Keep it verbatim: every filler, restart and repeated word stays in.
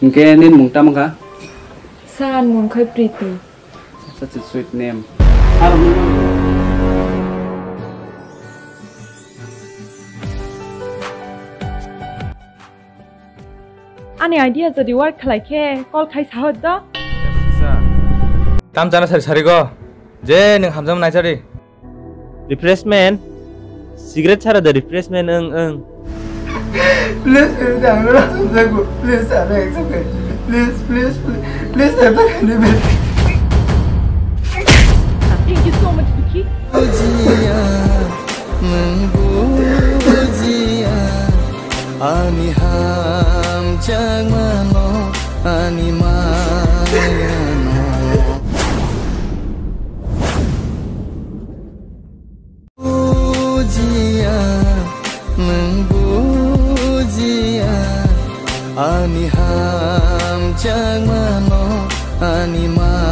Hwnkhe nini mung tamo kha? Sa, ani mung khai Priti. Such a sweet name. Ani idea jodi work khlai khe call khai sahod do. Tam jana sari sari go. Je nwng hamjam naisari. Refreshment. Cigarette sara da refreshment ang ang. Please, please, ang rasa jago. Please, ano accept kai. Please, please, please. Please, accept kai. Thank you so much, Vicky. Bujiya, nwng bujiya. Ani hamjakmano, ani mayano. Bujiya, nwng bujiya. Ani hamjakmano, ani ma